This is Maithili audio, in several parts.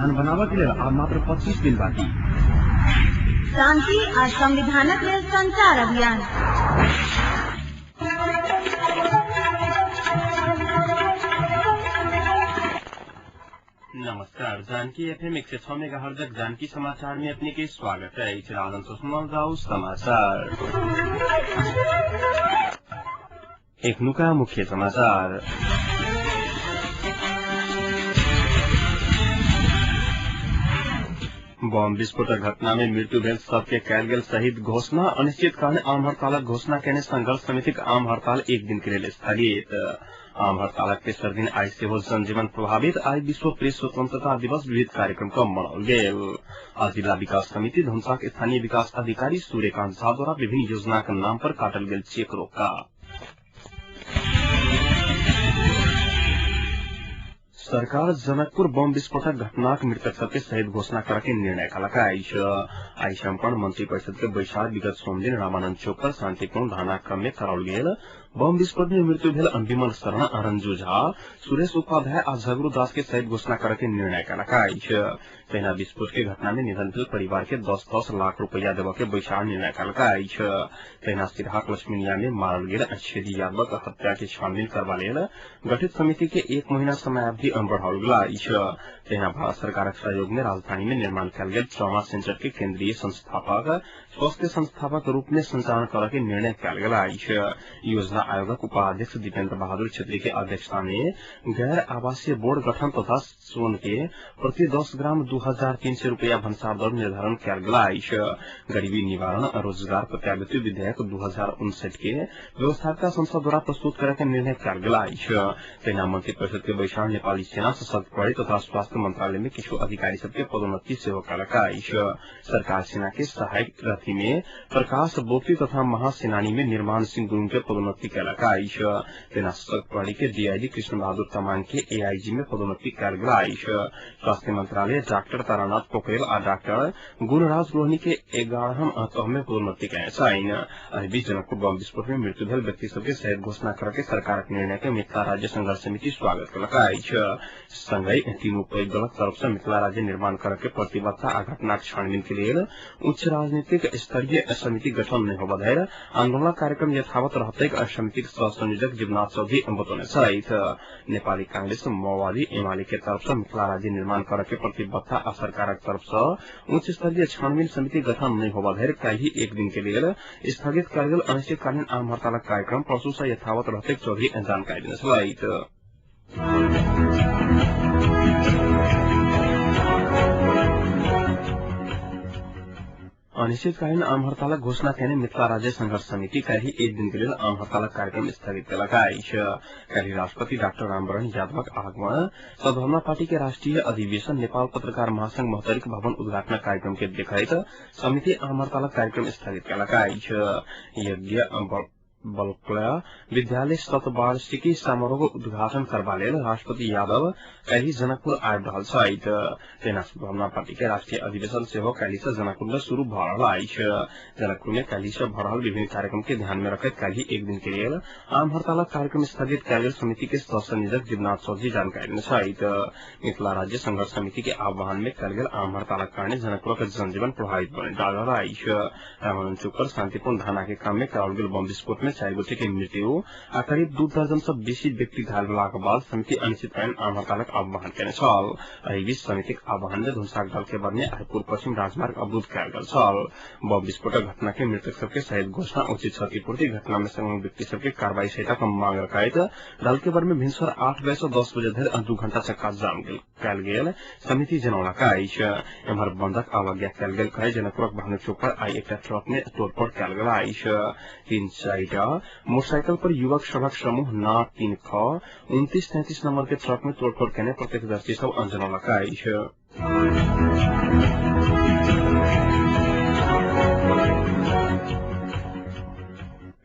संविधान बनाबऽ के लेल आब मात्र 25 दिन बाकी। शांति आ संविधानक लेल संचार अभियान। नमस्कार, जानकी एफएम 106 मेगाहर्जक जानकी समाचार में अपने के स्वागत है। राजन सुनल जाऊ समाचार। एखनुका मुख्य समाचार। बम विस्फोटक घटना में मृत्यु भेल सबके कयल गेल शहीद घोषणा। अनिश्चितकालीन आम हड़तालक घोषणा केने संघर्ष समितिक आम हड़ताल एक दिन के लेल स्थगित। आम हड़तालक तेसर दिन आइ सेहो जनजीवन प्रभावित। आइ विश्व प्रेस स्वतंत्रता दिवस विविध कार्यक्रम क मनाओल गेल। आ जिला विकास समिति धनुषाक स्थानीय विकास अधिकारी सूर्यकांत झा द्वारा विभिन्न योजनाक नाम पर काटल गेल चेक रोका। सरकार जनकपुर बम विस्फोटक घटनाक मृतक सबके शहीद घोषणा करऽ के निर्णय कलक अछि। आइ सम्पन्न मंत्री परिषद के बैसार विगत सोमदिन रामानंद चौक पर शांतिपूर्ण धरना क्रम में कराओल गेल बम विस्फोट में मृत्यु भेल विमल शरण, रंजू झा, सुरेश उपाध्याय आ झगरू दास के शहीद घोषणा करऽ के निर्णय कलक अछि। तहिना विस्फोट के घटना में निधन भेल परिवार के 10-10 लाख रुपया देबऽ के बैसार निर्णय कलक अछि। तहिना सिरहाक लक्ष्मीनिया में मारल गेल छेदी यादवक हत्या के छानबीन करबा लेल गठित समिति के 1 महीना समयावधि बढ़ाओल गेल अछि। तहिना भारत सरकारक सहयोग में राजधानी में निर्माण कयल गेल ट्रॉमा सेंटर के केंद्रीय संस्थापक स्वास्थ्य संस्थापक रूप में संचालन करऽ के निर्णय कयल गेल अछि। योजना आयोगक उपाध्यक्ष दीपेन्द्र बहादुर छेत्री के अध्यक्षता में गैर आवासीय बोर्ड गठन तथा सोन के प्रति 10 ग्राम 2300 रुपया भन्सार दर निर्धारण कयल गेल अछि। गरीबी निवारण रोजगार प्रत्यावृत्ति विधेयक 2059 के व्यवस्थापिका संसद द्वारा प्रस्तुत करऽ के निर्णय कयल गेल अछि। तहिना मंत्री परिषद के बैसार नेपाली सेना, सशस्त्र प्रहरी तथा स्वास्थ्य मंत्रालय में किछु अधिकारी सबके पदोन्नति सेहो कयलक अछि। सरकार सेना के सहायक रथी में प्रकाश बोक्ती तथा महासेनानी में निर्माण सिंह गुरूङ के पदोन्नति कयलक अछि। तहिना सशस्त्र प्रहरी के डीआईजी कृष्ण बहादुर तामाङ के एआईजी में पदोन्नति कयल गेल अछि। स्वास्थ्य मंत्रालय डाक्टर तारानाथ पोखरेल आ डाक्टर गुणराज रोहिणी के 11 तह में पदोन्नति कयने छनि। एहि बीच जनकपुर बम विस्फोट में मृत्यु भेल व्यक्ति सबके शहीद घोषणा करऽ के सरकारक निर्णय के मिथिला राज्य संघर्ष समिति स्वागत कयलक अछि। संगहि तीनू पैघ दलक तरफ से मिथिला राज्य निर्माण करऽ के प्रतिबद्धता आ घटनाक छानबीन के लेल उच्च राजनीतिक स्तरीय समिति गठन नहि होबऽ धरि आंदोलनक कार्यक्रम यथावत रहतैक समितिक सह संयोजक जीवनाथ चौधरी बतौने छथि। नेपाली कांग्रेस माओवादी एमाले के तरफ से मिथिला राज्य निर्माण करऽ के प्रतिबद्धता आ सरकारक तरफ से उच्च स्तरीय छानबीन समिति गठन नहि होबऽ धरि काल्हि एक दिन के लेल स्थगित कयल गेल अनिश्चितकालीन आम हड़तालक कार्यक्रम परसू से यथावत रहतैक चौधरी जानकारी देने छलथि। अनिश्चितकालीन आम हड़तालक घोषणा केने मिथिला राज्य संघर्ष समिति काल्हि एक दिन के लेल आम हड़तालक कार्यक्रम स्थगित कयलक अछि। काल्हि राष्ट्रपति डाक्टर रामवरण यादवक आगमन, सद्भावना पार्टी के राष्ट्रीय अधिवेशन, नेपाल पत्रकार महासंघ महोत्तरीक भवन उद्घाटन कार्यक्रम के देखैत समिति आम हड़तालक कार्यक्रम स्थगित कयलक अछि। यज्ञ बलकला विद्यालय शतवार्षिकी समारोह उद्घाटन करबा लेल राष्ट्रपति यादव काल्हि जनकपुर आबि रहल छथि। तहिना सद्भावना पार्टी के राष्ट्रीय अधिवेशन सेहो काल्हि से जनकपुर में शुरू भऽ रहल अछि। जनकपुर में काल्हि से भऽ रहल विभिन्न कार्यक्रम के ध्यान में रखैत काल्हि एक दिन के लेल आम हड़तालक कार्यक्रम स्थगित कयल गेल समिति के सह संयोजक जीवनाथ चौधरी जानकारी देने छथि। मिथिला राज्य संघर्ष समिति के आह्वान में कयल गेल आम हड़तालक कारणे जनकपुरक जनजीवन प्रभावित बनि रहल अछि। रामानंद चौक पर शांतिपूर्ण धरना के क्रम में कराओल गेल बम विस्फोट में 4 गोटे के मृत्यु आ करीब 2 दर्जन से बेसी व्यक्ति घायल भेलाक बाद समिति अनिश्चितकालीन आम हड़तालक आह्वान केने छल। एहि बीच समितिक आह्वान में धनुषाक ढल्केबर में पूर्व पश्चिम राजमार्ग अवरुद्ध कयल गेल छल। बम विस्फोटक घटना के मृतक सबके शहीद घोषणा, उचित क्षतिपूर्ति, घटना में संलग्न व्यक्ति सबके कार्रवाई सहितक मांग रखैत ढल्केबर में भिनसर 8 बजे से 10 बजे धरि 2 घंटा चक्का जाम कयल गेल समिति जनौलक अछि। एम्हर बंदक अवज्ञा कयल गेल कहै जनकपुरक भानु चौक पर आइ एकटा ट्रक में तोड़फोड़ कयल गेल अछि। 3-4 मोटरसाइकिल पर युवक सभक समूह ना 3 ख 29-33 नंबर के ट्रक में तोड़फोड़ केने प्रत्यक्षदर्शी सब जनौलक अछि।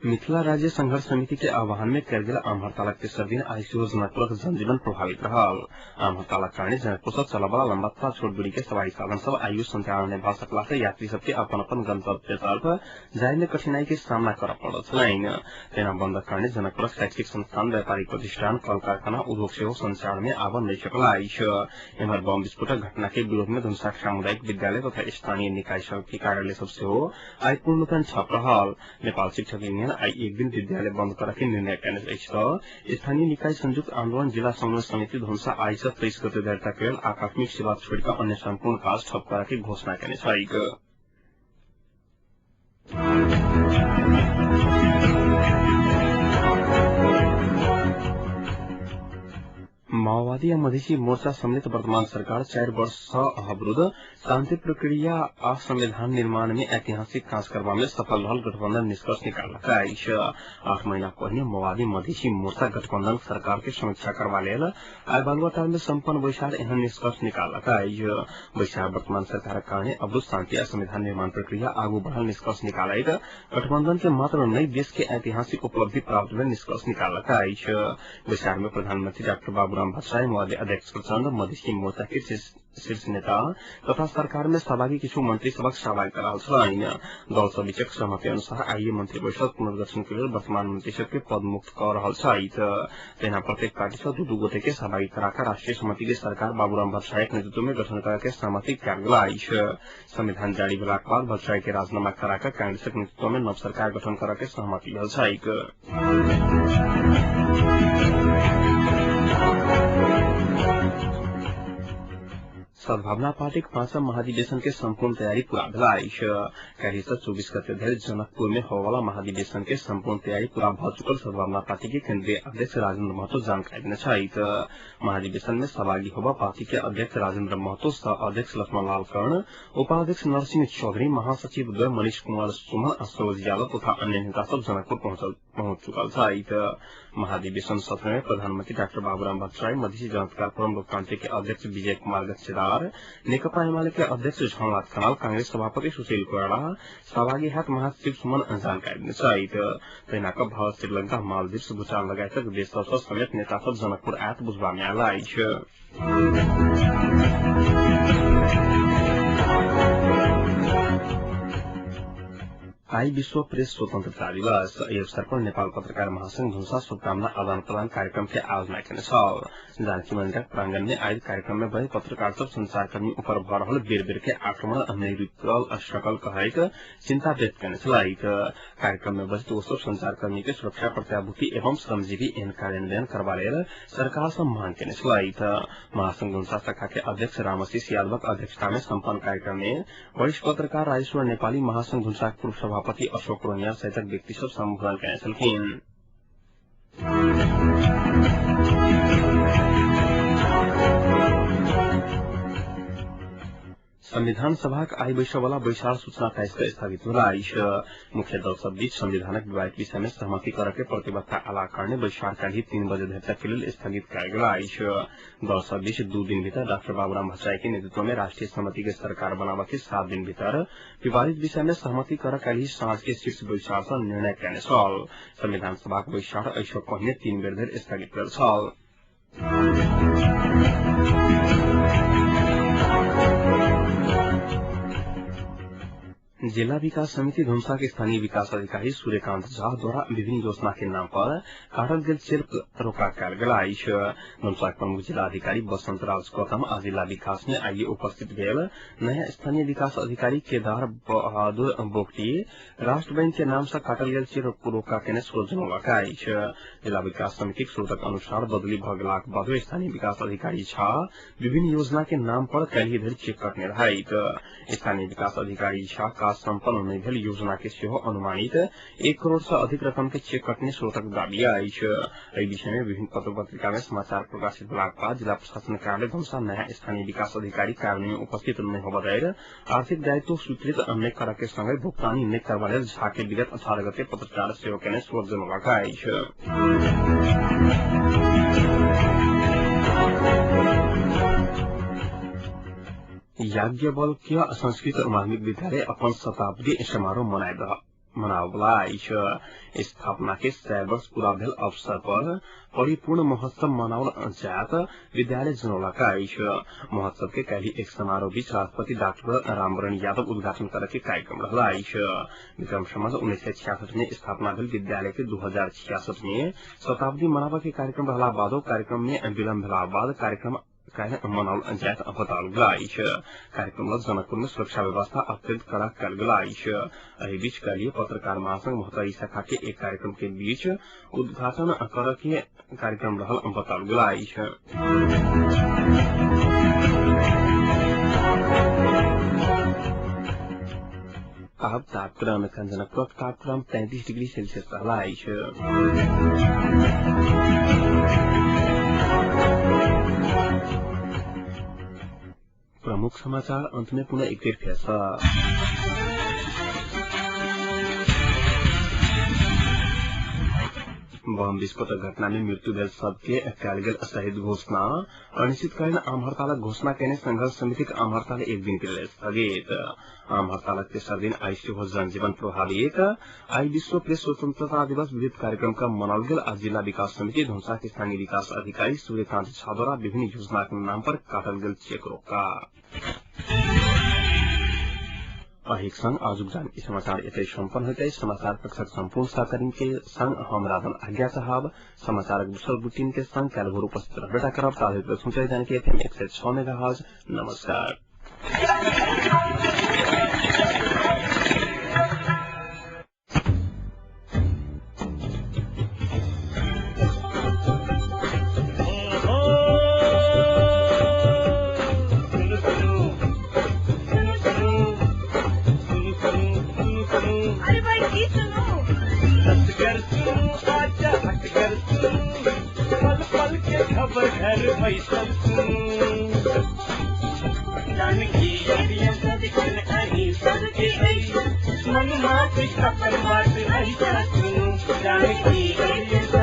मिथिला राज्य संघर्ष समिति के आह्वान में कयल गेल आम हड़तालक तेसर दिन आइ सेहो जनकपुरक जनजीवन प्रभावित रहल। आम हड़तालक कारणे जनकपुर सँ चलयवला लम्बा तथा छोट दूरी के सवारी साधन सब आइयो संचालन नहि भऽ सकला से यात्री सबके अपन अपन गंतव्य तर्फ जाय में कठिनाई के सामना करऽ पड़ल छलनि। तहिना बंदक कारणे जनकपुरक शैक्षिक संस्थान, व्यापारिक प्रतिष्ठान, कल कारखाना, उद्योग सेहो संचार में आबऽ नहि सकल अछि। एम्हर बम विस्फोटक घटना के विरोध में धनुषाक सामुदायिक विद्यालय तथा स्थानीय निकाय सब के कार्यालय सब सेहो आइ पूर्णतः ठप रहल। नेपाल शिक्षक यूनियन आइ एक दिन विद्यालय बंद करऽ के निर्णय कयने अछि तऽ स्थानीय निकाय संयुक्त आंदोलन जिला समन्वय समिति धनुषा आइ सँ 23 गते धरि तक लेल आकस्मिक सेवा छोड़ि कऽ अन्य सम्पूर्ण काज ठप करऽ के घोषणा कयने छैक। माओवादी आ मधेसी मोर्चा सम्मिलित वर्तमान सरकार 4 वर्ष सँ अवरुद्ध शान्ति प्रक्रिया आ संविधान निर्माण में ऐतिहासिक काज करबा में सफल रहल गठबंधन निष्कर्ष निकाललक अछि। 8 महीना पहिने माओवादी मधेसी मोर्चा गठबंधन सरकार के समीक्षा करबा लेल आइ बालुवाटार में सम्पन्न बैसार एहन निष्कर्ष निकाललक अछि। बैसार वर्तमान सरकारक कारणे अवरुद्ध शान्ति आ संविधान निर्माण प्रक्रिया आगू बढ़ल निष्कर्ष निकालैत गठबंधन के मात्र नहि देश के ऐतिहासिक उपलब्धि प्राप्त भेल निष्कर्ष निकाललक अछि। बैसार में प्रधानमंत्री डाक्टर बाबूराम भट्टराई, माओवादी अध्यक्ष प्रचण्ड, मधेसी मोर्चा के शीर्ष नेता तथा सरकार में सहभागी किछु मंत्री सभक सहभागिता रहल छलनि। दल सब बीचक सहमति अनुसार आइए मंत्री परिषद पुनर्गठन के लेल वर्तमान मंत्री सबके पद मुक्त कऽ रहल छथि। तहिना प्रत्येक पार्टी सँ 2-2 गोटे के सहभागी करा कऽ राष्ट्रीय सहमति के सरकार बाबूराम भट्टराईक नेतृत्व में गठन करऽ के सहमति कयल गेल अछि। संविधान जारी भेलाक बाद भट्टराई के राजीनामा करा कऽ कांग्रेसक नेतृत्व में नव सरकार गठन करऽ के सहमति भेल छैक। सद्भावना पार्टीक 5वां महाधिवेशन के सम्पूर्ण तैयारी पूरा भेल अछि। काल्हि सँ 24 गते धरि जनकपुर में होबयवला महाधिवेशन के सम्पूर्ण तैयारी पूरा भऽ चुकल सद्भावना पार्टी के केन्द्रीय अध्यक्ष राजेन्द्र महतो जानकारी देने छथि। महाधिवेशन में सहभागी होबऽ पार्टी के अध्यक्ष राजेन्द्र महतो, सह अध्यक्ष लक्ष्मण लाल कर्ण, उपाध्यक्ष नरसिंह चौधरी, महासचिव द्वय मनीष कुमार सुमन आ सरोज यादव तथा अन्य नेता सब जनकपुर पहुंच चुकल छथि। महाधिवेशन सत्र में प्रधानमंत्री डाक्टर बाबूराम भट्टराई, मधेसी जनअधिकार फोरम लोकतांत्रिक के अध्यक्ष विजय कुमार गच्छेदार, नेकपा एमाले के अध्यक्ष झलनाथ खनाल, कांग्रेस सभापति सुशील कोइराला सहभागी हैत महासचिव सुमन जानकारी देने छथि। तहिना कऽ भारत, श्रीलंका, मालदीव, भूटान लगायतक देश सब सँ समेत नेता सब जनकपुर आयत बुझबा मे आयल अछि। आइ विश्व प्रेस स्वतंत्रता दिवस। एहि अवसर पर नेपाल पत्रकार महासंघ धनुषा शुभकामना आदान प्रदान कार्यक्रम के आयोजना केने छल। जानकी मंदिरक प्रांगण में आयोजित कार्यक्रम में बहे पत्रकार सब संचारकर्मी ऊपर भऽ रहल बेर बेर के आक्रमण आ नहि रुकल सकल कहैत चिंता व्यक्त केने छलथि। कार्यक्रम में बजैत ओ सब संचारकर्मी के सुरक्षा प्रत्याभूति एवं श्रमजीवी एहन कार्यान्वयन करबा लेल सरकार सँ मांग केने छलथि। महासंघ धनुषा शाखा के अध्यक्ष रामशीष यादवक अध्यक्षता में सम्पन्न कार्यक्रम में वरिष्ठ पत्रकार राजेश्वर नेपाली, महासंघ धनुषाक पूर्व सभापति अशोक रोनिया सहितक व्यक्ति सब सम्बोधन केने छलखिन। संविधान सभाक आइ बैसयवला बैसार सूचना 23 के स्थगित भेल अछि। मुख्य दल सब बीच संविधानक विवादित विषय में सहमति करऽ के प्रतिबद्धता आलाक कारणे बैसार काल्हि 3 बजे धरि तक के लेल स्थगित कयल गेल अछि। दल सब बीच 2 दिन भीतर डाक्टर बाबूराम भट्टराई के नेतृत्व में राष्ट्रीय सहमति के सरकार बनाबऽ के 7 दिन भीतर विवादित विषय में सहमति करऽ काल्हि साँझ के शीर्ष बैसार सँ निर्णय कयने छल। संविधान सभाक बैसार एहि सँ पहिने 3 बेर धरि स्थगित भेल छल। जिला विकास समिति धनुषा के स्थानीय विकास अधिकारी सूर्यकांत झा द्वारा विभिन्न योजना के नाम पर काटल गेल चेक रोका कयल गेल अछि। धनुषाक प्रमुख जिला अधिकारी बसंत राज गौतम आ जिला विकास में आइ उपस्थित भेल नया स्थानीय विकास अधिकारी केदार बहादुर बोगटी राष्ट्र बैंक के नाम से काटल गेल चेक रोका केने स्रोत जनौलक अछि। जिला विकास समितिक स्रोतक अनुसार बदली भऽ गेलाक बादो स्थानीय विकास अधिकारी झा विभिन्न योजना के नाम पर काल्हि धरि चेक कटने रहथि। स्थानीय विकास अधिकारी झा काज सम्पन्न नहि भेल योजना के सेहो अनुमानित 1 करोड़ से अधिक रकम के चेक कटने स्रोतक दावी अछि। एहि विषय में विभिन्न पत्र पत्रिका में समाचार प्रकाशित भेलाक बाद जिला प्रशासन कार्यालय धनुषा नया स्थानीय विकास अधिकारी कार्यालय में उपस्थित नहि होबय धरि आर्थिक दायित्व स्वीकृत नहि करऽ के संगहि भुगतानी नहि करबा लेल झा के विगत 18 गते पत्रचार सेहो केने स्रोत जनौलक अछि। याज्ञवल्क्य संस्कृत माध्यमिक विद्यालय अपन शताब्दी समारोह मनाइ मनावला अछि। स्थापना के 100 वर्ष पूरा भेल अवसर पर परिपूर्ण महोत्सव मनाओल जायत विद्यालय जनौलक अछि। महोत्सव के काल्हि एक समारोह बीच राष्ट्रपति डाक्टर रामवरण यादव उद्घाटन करे के कार्यक्रम रहल अछि। विक्रम संवत 1966 में स्थापना भेल विद्यालय के 2066 में शताब्दी मनाबऽ के कार्यक्रम रहला बादो कार्यक्रम में विलम्ब भेला बाद कार्यक्रम काल्हि मनाओल जायत बताओल गेल अछि। कार्यक्रम ल जनकपुर में सुरक्षा व्यवस्था अत्यंत कड़ा कयल गेल अछि। एहि बीच काल्हि पत्रकार महासंघ महोत्तरी शाखा के एक कार्यक्रम के बीच उद्घाटन करऽ के कार्यक्रम रहल बताओल गेल अछि। आब तापक्रम। जनकपुरक तापक्रम 33 डिग्री सेल्सियस रहल अछि। प्रमुख समाचार अंत में पुनः एक बेर फेर। बम विस्फोटक घटना में मृत्यु भेल सबके कयल गेल शहीद घोषणा। अनिश्चितकालीन आम हड़तालक घोषणा केने संघर्ष समितिक आम हड़ताल एक दिन के लेल स्थगित। आम हड़तालक तेसर दिन आइ सेहो जनजीवन प्रभावित। आइ विश्व प्रेस स्वतंत्रता दिवस विविध कार्यक्रम का मनाओल गेल। आ जिला विकास समिति धनुषा के स्थानीय विकास अधिकारी सूर्यकांत झा द्वारा विभिन्न योजनाक नाम पर काटल गेल चेक रोका। अहिक संग आजुक जानकी समाचार एतै सम्पन्न होइत अछि। समाचार कक्षक सम्पूर्ण सहकर्मी के संग हम राधन आज्ञा साहब समाचारक दोसर बुलेटिन के संग काल्हि भोर उपस्थित रहबे करब। ताधरि सुनते जानकी एफएम 106 मेगाहर्ट्ज। नमस्कार। मन मात अपन बात ऐसा सुनू जानकी।